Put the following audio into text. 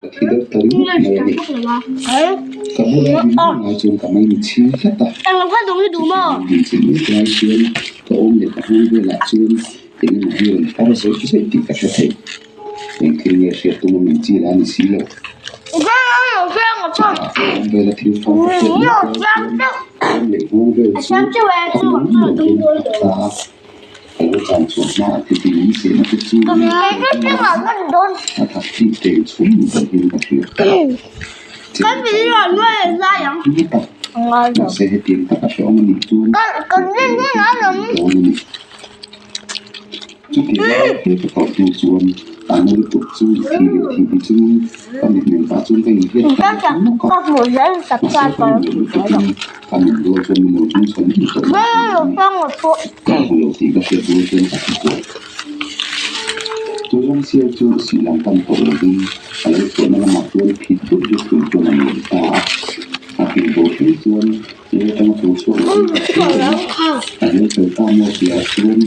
Ka thi deuh ta ringawt mai a ni. Ka bula min hmuh lai chuan ka mai mitchhing tlat a. Chutiang dinchilh mek lai chuan ka awm leh ka nghawng velah chuan eng emaw hi rawn far zawih zawih tih ka hre thei. Eng thil nge hriat tum a min chi la ni si lo. Chutah ka awm vela thil far ka hriat mek lai chuan ka awm leh nghawng vel chu phak nung lo hian ka kap ta a. Ka lo chan chhuah hma a ti tih min sehna te chu a thak tih teng chhum ni ber hian ka hria. Mahse hetiang taka hrehawm a nih chuan dawn a ni. Chutiang lai he ka koh hnu chuan a na lutuk chu thi leh thi ti chungin ka mitmeng pah chuan ka inhriat ta nawk nawk a. Mahse ka rin loh lutukin ka min rual chuan min lo tum chho ngei tawh ka hmu lo tih ka hriat rual chuan ka ti kuai. Chu zawng sial chu sih lam pan tawh lovin a lo chhuahna lamah chuan phit deuh deuh thung chuan a lian ta a. A phit bo thleng chuan lei atanga tho chhuak lovin ka thlir reng a, a hel fel ta maw tihah chuan.